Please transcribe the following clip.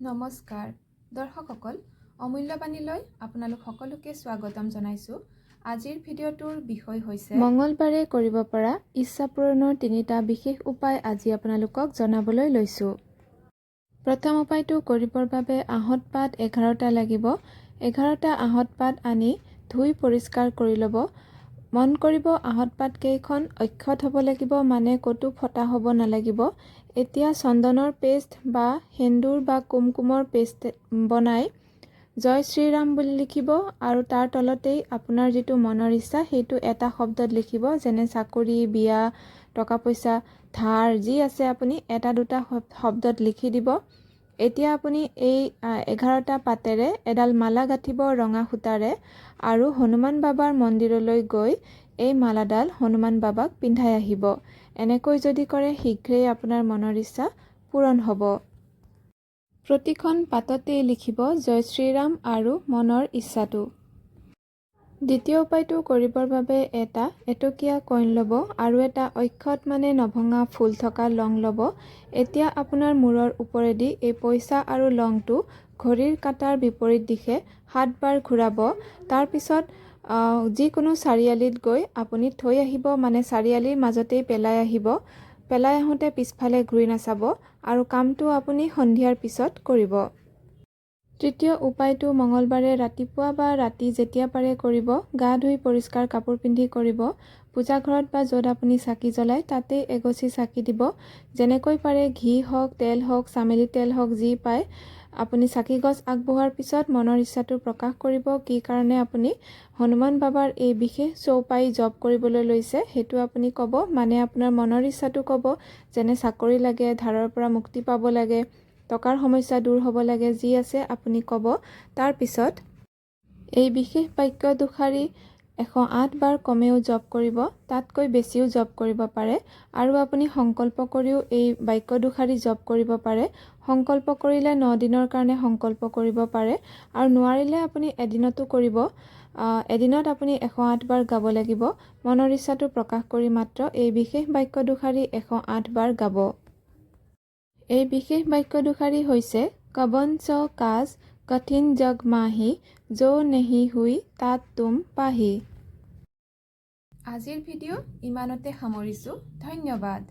নমস্কাৰ দৰ্শকসকল, অমূল্যবাণীলৈ আপোনালোক সকলোকে স্বাগতম জনাইছোঁ। আজিৰ ভিডিঅ'টোৰ বিষয় হৈছে মঙলবাৰে কৰিব পৰা ইচ্ছা পূৰণৰ তিনিটা বিশেষ উপায় আজি আপোনালোকক জনাবলৈ লৈছোঁ। প্ৰথম উপায়টো কৰিবৰ বাবে আহঁত পাত 11টা লাগিব। 11টা আহঁত পাত আনি ধুই পৰিষ্কাৰ কৰি ল'ব। মন কৰিব, আহঁত পাতকেইখন অক্ষত হ'ব লাগিব, মানে ক'তো ফটা হ'ব নালাগিব। এতিয়া চন্দনৰ পেষ্ট বা সেন্দুৰ বা কুমকুমৰ পেষ্ট বনাই জয় শ্ৰীৰাম বুলি লিখিব আৰু তাৰ তলতেই আপোনাৰ যিটো মনৰ ইচ্ছা, সেইটো এটা শব্দত লিখিব। যেনে চাকৰি, বিয়া, টকা পইচা, ধাৰ, যি আছে আপুনি এটা দুটা শব্দত লিখি দিব। এতিয়া আপুনি এই 11টা পাতেৰে এডাল মালা গাঁঠিব ৰঙা সূতাৰে আৰু হনুমান বাবাৰ মন্দিৰলৈ গৈ এই মালাডাল হনুমান বাবাক পিন্ধাই আহিব। এনেকৈ যদি কৰে, শীঘ্ৰেই আপোনাৰ মনৰ ইচ্ছা পূৰণ হ'ব। প্ৰতিখন পাততেই লিখিব জয় শ্ৰীৰাম আৰু মনৰ ইচ্ছাটো। দ্বিতীয় উপায়টো কৰিবৰ বাবে এটা এটকীয়া কইন ল'ব আৰু এটা অক্ষত, মানে নভঙা ফুল থকা লং ল'ব। এতিয়া আপোনাৰ মূৰৰ ওপৰেদি এই পইচা আৰু লংটো ঘড়ীৰ কাঁটাৰ বিপৰীত দিশে সাতবাৰ ঘূৰাব। তাৰপিছত যিকোনো চাৰিআলিত গৈ আপুনি থৈ আহিব, মানে চাৰিআলিৰ মাজতেই পেলাই আহিব। পেলাই আহোঁতে পিছফালে ঘূৰি নাচাব আৰু কামটো আপুনি সন্ধিয়াৰ পিছত কৰিব। তৃতীয় উপায়টো মঙলবাৰে ৰাতিপুৱা বা ৰাতি যেতিয়া পাৰে কৰিব। গা ধুই পৰিষ্কাৰ কাপোৰ পিন্ধি কৰিব। পূজা ঘৰত বা য'ত আপুনি চাকি জ্বলায়, তাতেই এগছি চাকি দিব। যেনেকৈ পাৰে, ঘি হওক, তেল হওক, চামেলি তেল হওক, যি পায় আপুনি চাকি গছ আগবঢ়োৱাৰ পিছত মনৰ ইচ্ছাটো প্ৰকাশ কৰিব। কি কাৰণে আপুনি হনুমান বাবাৰ এই বিশেষ চৌপাই জপ কৰিবলৈ লৈছে, সেইটো আপুনি ক'ব, মানে আপোনাৰ মনৰ ইচ্ছাটো ক'ব। যেনে চাকৰি লাগে, ধাৰৰ পৰা মুক্তি পাব লাগে, টকাৰ সমস্যা দূৰ হ'ব লাগে, যি আছে আপুনি ক'ব। তাৰপিছত এই বিশেষ বাক্য দুষাৰি 108 বাৰ কমেও জপ কৰিব। তাতকৈ বেছিও জপ কৰিব পাৰে আৰু আপুনি সংকল্প কৰিও এই বাক্য দুষাৰি জপ কৰিব পাৰে। সংকল্প কৰিলে 9 দিনৰ কাৰণে সংকল্প কৰিব পাৰে আৰু নোৱাৰিলে আপুনি এদিনতো কৰিব। এদিনত আপুনি 108 বাৰ গাব লাগিব। মনৰ ইচ্ছাটো প্ৰকাশ কৰি মাত্ৰ এই বিশেষ বাক্য দুষাৰি 108 বাৰ গাব। এই বিশেষ বাক্য দুষাৰি হৈছে কবন স কাজ কঠিন জগ মাহি, যো নেহি হুই তাত তুম পাহি। আজিৰ ভিডিঅ' ইমানতে সামৰিছোঁ। ধন্যবাদ।